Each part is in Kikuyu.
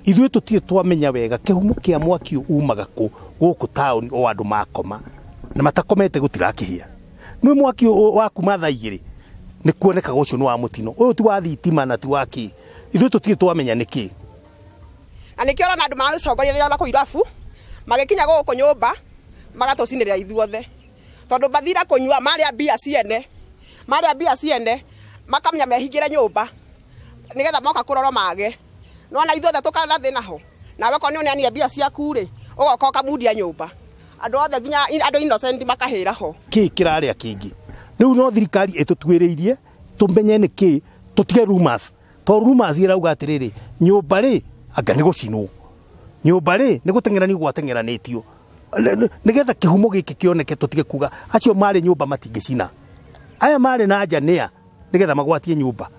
Ithuĩ tũtirĩ twamenya wega kĩhumo kĩa mwaki ũyũ umaga kũ gũkũ taũni o andũ makoma na matakomete gũtirakĩhĩa. Nĩ mwaki ũyũ wa kuma thaa 2 nĩ kuonekaga ũcio nĩ wa mũtino, ũyũ ti wa thitima na ti wa kĩ. Ithuĩ tũtirĩ twamenya nĩ kĩ. Na nĩkĩo ũrona andũ maragĩcongoria rĩrĩa ona kũu irabu magĩkinya gũkũ nyũmba magatũcinĩrĩra ithuothe, tondũ mathire kũnyua marĩa mbia ciene, marĩa mbia ciene makamenya mehingĩre nyũmba nĩgetha moka kũrorwo mage. Nĩwona ithuothe tũkana thĩna ho, nawe okorwo nĩ ũneanire mbia ciaku rĩ, ũgoka ũkamundia nyũmba, andũ othe nginya andũ innocent makahĩra ho. Kĩ kĩrarĩa kĩngĩ? Rĩu no thirikari ĩtũtuĩrĩirie tũmenye nĩ kĩ, tũtige rumors, tondũ rumors ĩrauga atĩrĩrĩ, nyũmba rĩ anga nĩ gũcinwo, nyũmba rĩ nĩ gũteng'eranio gwateng'eranĩtio, nĩgetha kĩhumo gĩkĩ kĩoneke, tũtige kuga acio marĩ nyũmba matingĩcina, aya marĩ na nja nĩa nĩgetha magwatie nyũmba.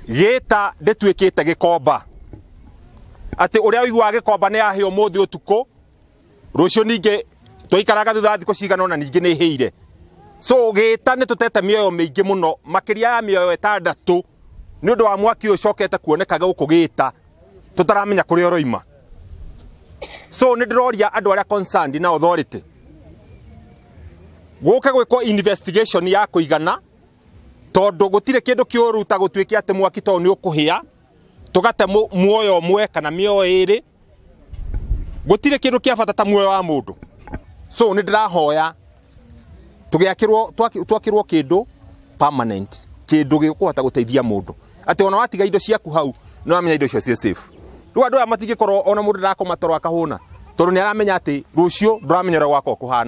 Gĩta ndĩtuĩkĩte gĩkomba, atĩ ũrĩa ũiguaga gĩkomba nĩ ahĩa ũmũthĩ ũtukũ, rũciũ ningĩ twaikaraga thutha wa thikũ cigana ũna ningĩ nĩ ĩhĩire. So gĩta nĩ tũtete mĩoyo mĩingĩ mũno, makĩria ya mĩoyo 6 nĩ ũndũ wa mwaki ũyũ ũcokete kuoneka gũkũ gĩta tũtaramenya kũrĩa ũroima. So nĩ ndĩroria andũ arĩa concerned na authority gũke gwĩkwo investigation ya kũigana, tondũ gũtirĩ kĩndũ kĩũru ta gũtuĩke atĩ mwaki to nĩ ũkũhĩa tũgate muoyo ũmwe kana mĩoyo ĩrĩ. Gũtirĩ kĩndũ kĩa bata ta muoyo wa mũndũ. So nĩ ndĩrahoya tũgĩakĩrwo, twakĩrwo kĩndũ permanent, kĩndũ gĩkũhota gũteithia mũndũ atĩ ona watiga indo ciaku hau nĩ wamenya indo icio ciĩ safe. Rĩu andũ aya matingĩkorwo ona mũndũ ndarakoma toro akahũna, tondũ nĩ aramenya atĩ rũciũ ndũramenya ũrĩa gwakorwo kũhana.